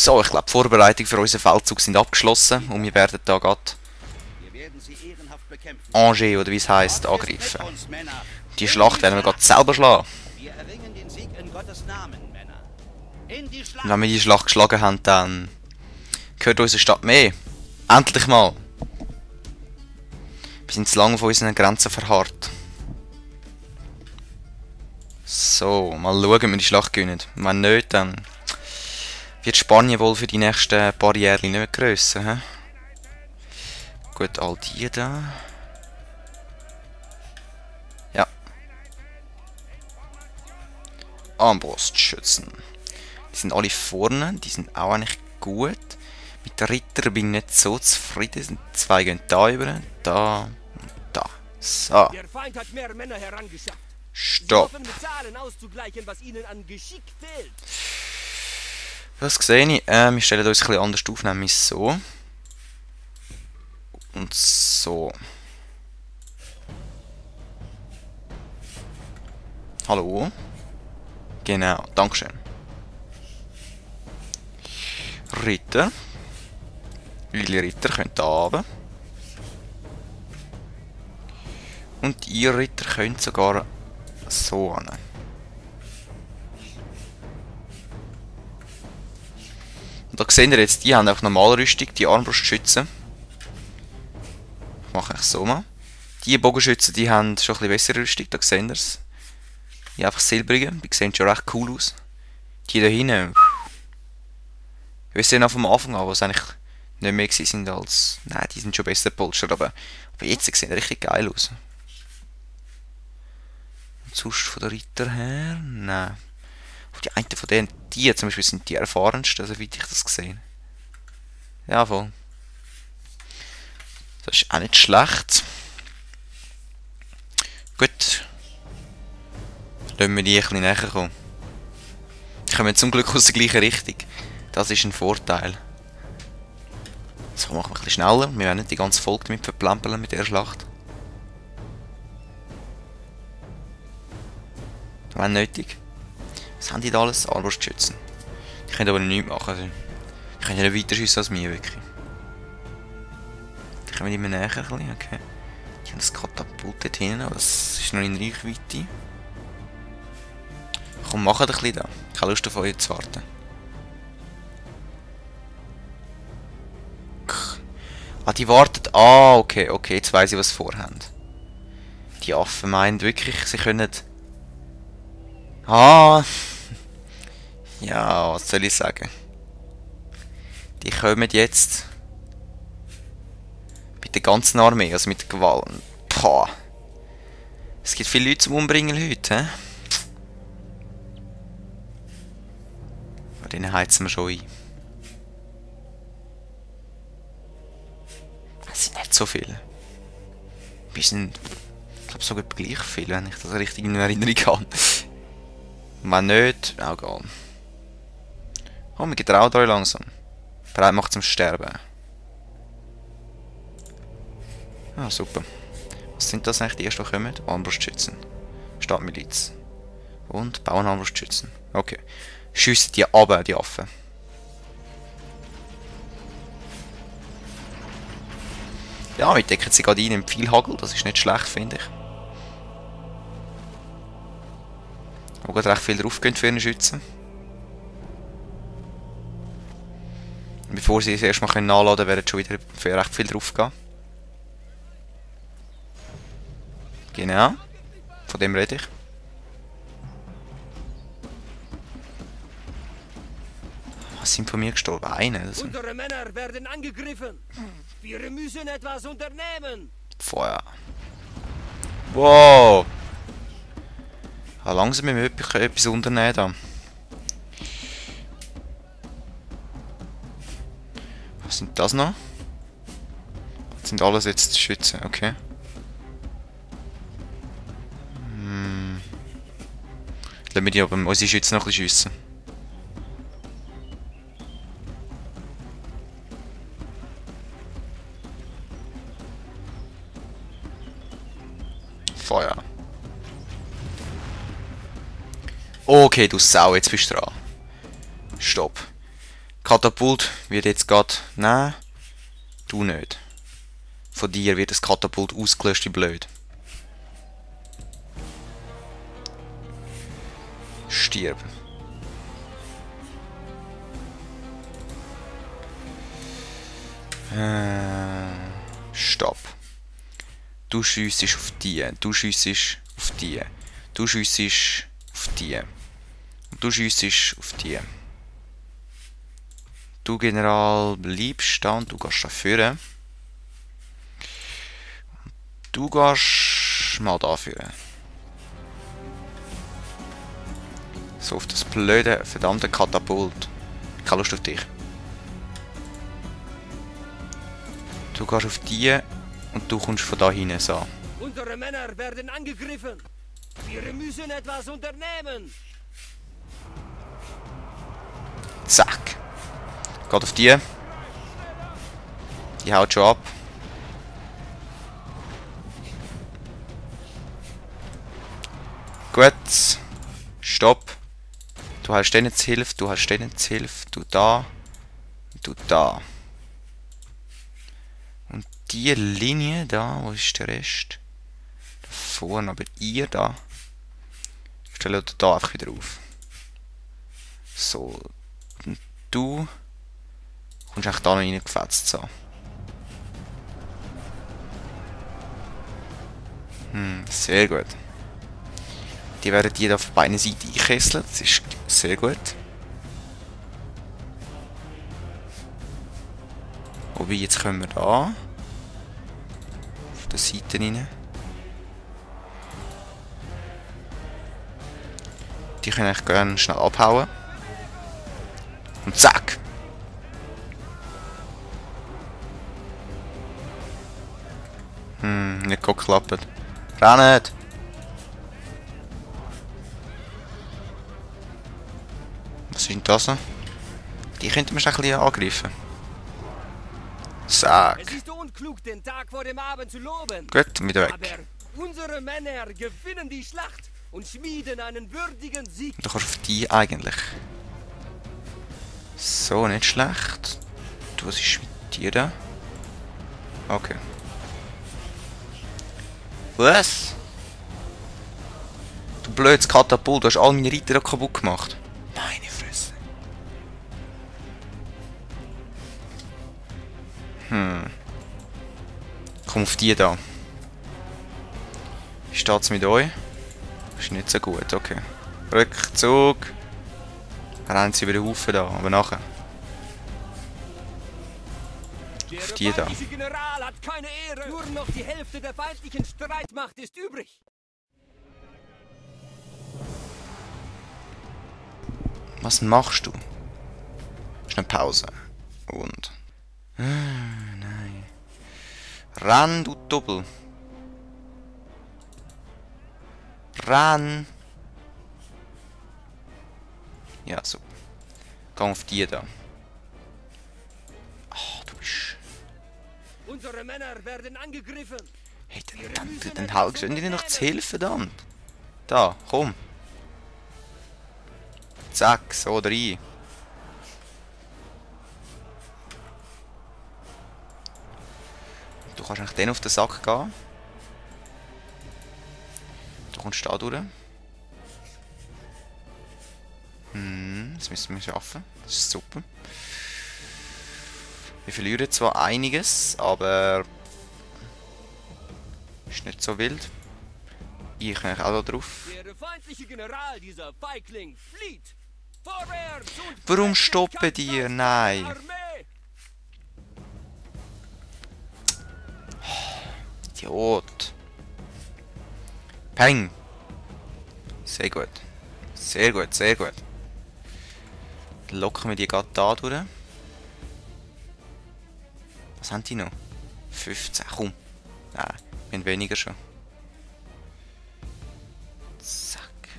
So, ich glaube, die Vorbereitungen für unseren Feldzug sind abgeschlossen und wir werden da gerade Angers, oder wie es heisst, angreifen. Die Schlacht werden wir gerade selber schlagen. Und wenn wir die Schlacht geschlagen haben, dann gehört unsere Stadt mehr. Endlich mal. Wir sind zu lange von unseren Grenzen verharrt. So, mal schauen, ob wir die Schlacht gewinnen. Wenn nicht, dann wird Spanien wohl für die nächsten paar Jahre nicht grösser. He? Gut, all die da. Ja. Armbrustschützen. Die sind alle vorne, die sind auch eigentlich gut. Mit den Rittern bin ich nicht so zufrieden. Zwei gehen da über, da und da. So. Der Feind hat mehr Männer herangeschafft. Stopp. Sie hoffen, mit Zahlen auszugleichen, was ihnen an Geschick fehlt. Das sehe ich. Wir stellen uns ein bisschen anders auf, nämlich so. Und so. Hallo? Genau, dankeschön. Ritter. Eure Ritter könnt da runter. Und ihr Ritter könnt sogar so hin. Und da seht ihr jetzt, die haben einfach Normalrüstung, die Armbrustschützen. Ich mache ich so mal. Die Bogenschützen, die haben schon ein bisschen bessere Rüstung, da seht ihr es. Die einfach silbrige, die sehen schon recht cool aus. Die da hinten. Wir sehen auch vom Anfang an, was eigentlich nicht mehr sind als. Nein, die sind schon besser gepolstert, aber jetzt sehen die richtig geil aus. Und sonst von der Ritter her? Nein. Die einen von denen, die zum Beispiel sind die erfahrensten, so wie ich das gesehen. Ja, voll. Das ist auch nicht schlecht. Gut. Lassen wir die ein bisschen näher kommen. Die kommen zum Glück aus der gleichen Richtung. Das ist ein Vorteil. So, machen wir ein bisschen schneller. Wir werden nicht die ganze Folge damit verplempeln mit der Schlacht. Wenn nötig. Was haben die da alles? Armbrustschützen. Die können aber nichts machen. Also, die können ja nicht weiter schiessen als mir, wirklich. Die kommen immer näher ein bisschen, okay. Ich habe das Katapult dort hinten, aber das ist noch in Reichweite. Komm, mach ein bisschen da. Keine Lust auf euch zu warten. Ah, die warten. Ah, okay, okay, jetzt weiss ich, was sie vorhaben. Die Affen meinen wirklich, sie können. Ah! Ja, was soll ich sagen? Die kommen jetzt mit der ganzen Armee, also mit der Gewalt. Pah! Es gibt viele Leute zum Umbringen heute, hä? Aber denen heizen wir schon ein. Es sind nicht so viele. Wir sind, ich glaube, sogar gleich viele, wenn ich das richtig in Erinnerung habe. Wenn nicht, auch egal. Oh, wir getrauen euch langsam. Bereit macht zum Sterben. Ah, super. Was sind das eigentlich die ersten, die kommen? Armbrustschützen. Stadtmiliz. Und Bauernarmbrustschützen. Okay. Schiessen die runter, die Affen. Ja, wir decken sie gerade ein im Pfeilhagel. Das ist nicht schlecht, finde ich. Wo gerade recht viel drauf gehen für ihren Schützen. Und bevor sie es erstmal nachladen können, werden schon wieder für recht viel drauf gehen. Genau. Von dem rede ich. Was sind von mir gestorben? Eine. Also. Unsere Männer werden angegriffen. Wir müssen etwas unternehmen. Feuer. Wow. Ah, langsam müssen wir etwas unternehmen da. Was sind das noch? Das sind alles jetzt Schützen, okay. Lassen wir die aber unsere Schützen noch ein bisschen schiessen. Feuer. Okay, du Sau, jetzt bist du dran. Stopp. Katapult wird jetzt gerade... Nein. Du nicht. Von dir wird das Katapult ausgelöscht, wie blöd. Stirb. Stopp. Du schiessest auf die. Du schiessest auf die. Du schiessest auf die. Du schiessest auf die. Du General bleibst da und du gehst da vorne. Du gehst mal da vorne. So auf das blöde, verdammte Katapult. Keine Lust auf dich. Du gehst auf die und du kommst von da hinten so. Unsere Männer werden angegriffen. Wir müssen etwas unternehmen. Zack. Geht auf die. Die haut schon ab. Gut. Stopp. Du hast denen zu Hilfe, du hast denen zu Hilfe. Du da. Du da. Und die Linie da, wo ist der Rest? Da vorne, aber ihr da. Stellt da einfach wieder auf. So. Und du kommst eigentlich da noch reingefetzt. So. Sehr gut. Die werden die da auf beiden Seiten einkesseln. Das ist sehr gut. Wobei, jetzt können wir da auf der Seite rein. Die können eigentlich gerne schnell abhauen. Und zack! Nicht geklappt. Rennt! Was ist denn das? Die könnten wir schon ein bisschen angreifen. Zack! Es ist unklug, den Tag vor dem Abend zu loben. Gut, wieder weg. Aber unsere Männer gewinnen die Schlacht und schmieden einen würdigen Sieg. Du kannst auf die eigentlich. So, nicht schlecht. Du, was ist mit dir da? Okay. Was? Du blödes Katapult, du hast all meine Reiter kaputt gemacht. Meine Fresse. Komm auf die da. Wie steht's mit euch? Ist nicht so gut, okay. Rückzug. Rennen sie über den Haufen da, aber nachher. Auf die da. Der feindliche General hat keine Ehre. Nur noch die Hälfte der feindlichen Streitmacht ist übrig. Was machst du? Schnell Pause. Und. Nein. Renn, du Doppel. Renn. Ja, super. Geh auf die da. Oh, du bist. Unsere Männer werden angegriffen. Hey, dann haltst du dir noch zu helfen, verdammt. Da, komm. Zack, so rein. Du kannst eigentlich den auf den Sack gehen. Du kommst da durch. Das müssen wir schaffen. Das ist super. Wir verlieren zwar einiges, aber ist nicht so wild. Ich kann auch da drauf. Der feindliche General, dieser Feigling, flieht. Vorwärts und Warum stoppen die? Nein. Armee. Idiot. Peng. Sehr gut. Sehr gut, sehr gut. Dann locken wir die gerade da durch. Was haben die noch? 15, komm. Nein, wir haben weniger schon. Zack.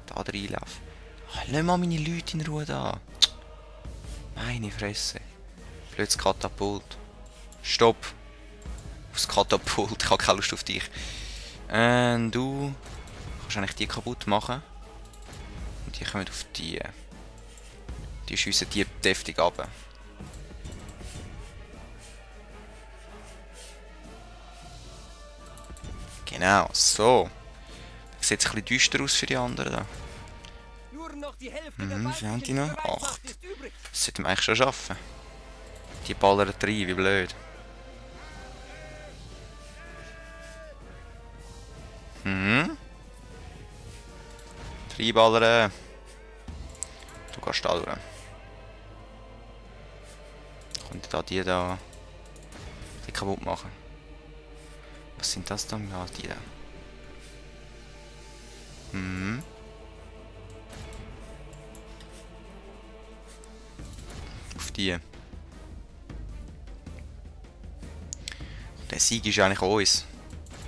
Da reinlaufen. Lass mal meine Leute in Ruhe da. Meine Fresse. Blödes Katapult. Stopp. Aufs Katapult. Ich habe keine Lust auf dich. Du kannst eigentlich die kaputt machen. Und die kommen auf die. Die schiessen die deftig ab. Genau, so. Das sieht ein bisschen düster aus für die anderen da. Nur noch die Hälfte der Wie haben die noch? Streitmacht 8. ist übrig. Das sollten wir eigentlich schon schaffen. Die ballern rein, wie blöd. Reinballern. Du gehst da durch. Kommt da die da. Die kaputt machen. Was sind das dann? Ja, die da. Auf die. Der Sieg ist eigentlich uns.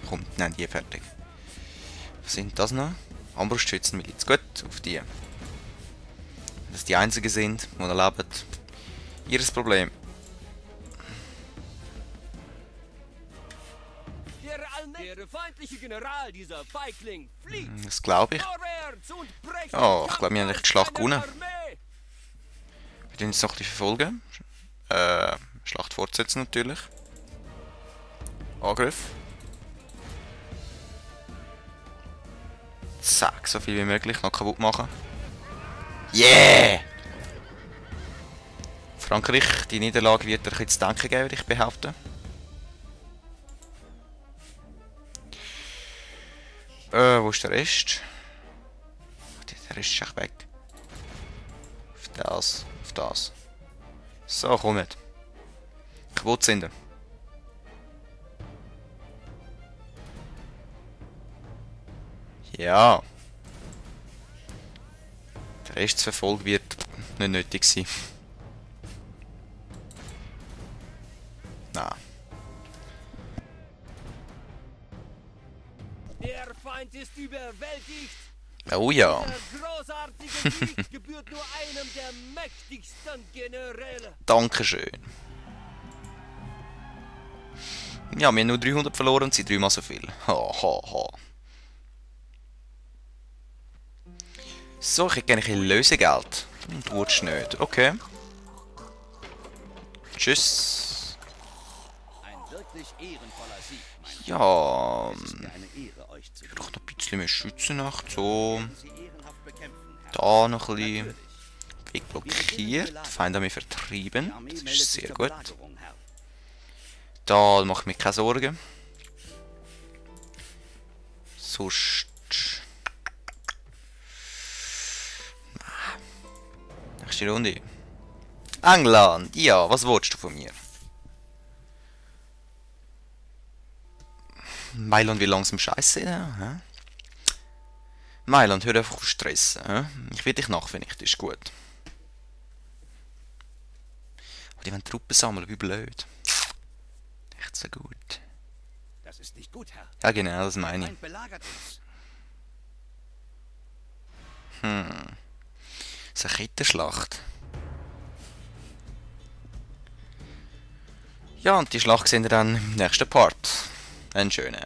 Komm, nein, die fertig. Was sind das noch? Armbrustschützenmiliz. Gut, auf die. Wenn das die einzigen sind, die noch leben. Ihres Problem. Der feindliche General dieser Feigling flieht. Das glaube ich. Vorwärts und brecht Oh, ich den glaube, wir haben Kampf echt die Schlacht aus seiner gewonnen. Armee. Wir werden jetzt noch ein bisschen verfolgen. Schlacht fortsetzen natürlich. Angriff. Zack, so viel wie möglich noch kaputt machen. Yeah! Frankreich, die Niederlage wird euch jetzt zu denken geben, würde ich behaupten. Wo ist der Rest? Der Rest ist echt weg. Auf das, auf das. So, kommt. Kaputt sind. Ja. Der Rest zu verfolgen wird nicht nötig sein. Nein. Der Feind ist überwältigt. Oh ja. Der großartige Sieg gebührt nur einem der mächtigsten Generäle. Dankeschön. Ja, wir haben nur 300 verloren und sie 3-mal so viel. Ha, ha, ha. So, ich hätte gerne ein bisschen Lösegeld. Und du willst nicht. Okay. Tschüss. Ein wirklich ehrenvoller Sieg, mein Ja. Es ist mir eine Ehre, euch zu Doch noch ein bisschen mehr Schützennacht. So. Sie ehrenhaft bekämpfen, Herr. Da noch ein bisschen. Natürlich. Weg blockiert. Die Feinde haben mich Die vertrieben. Armee Das meldet ist sich sehr zur gut. Belagerung, Herr. Da mache ich mir keine Sorgen. Sonst. Nächste Runde. England, ja, was willst du von mir? Mailand will langsam scheiße, ja? Mailand, hör einfach auf Stress. Ja? Ich will dich nachvernichten, ist gut. Aber die wollen Truppen sammeln, wie blöd. Echt so gut. Das ist nicht gut, Herr. Ja genau, das meine Der ich. Feind belagert uns. Das ist eine Kettenschlacht. Ja, und die Schlacht sehen wir dann im nächsten Part. Einen schönen.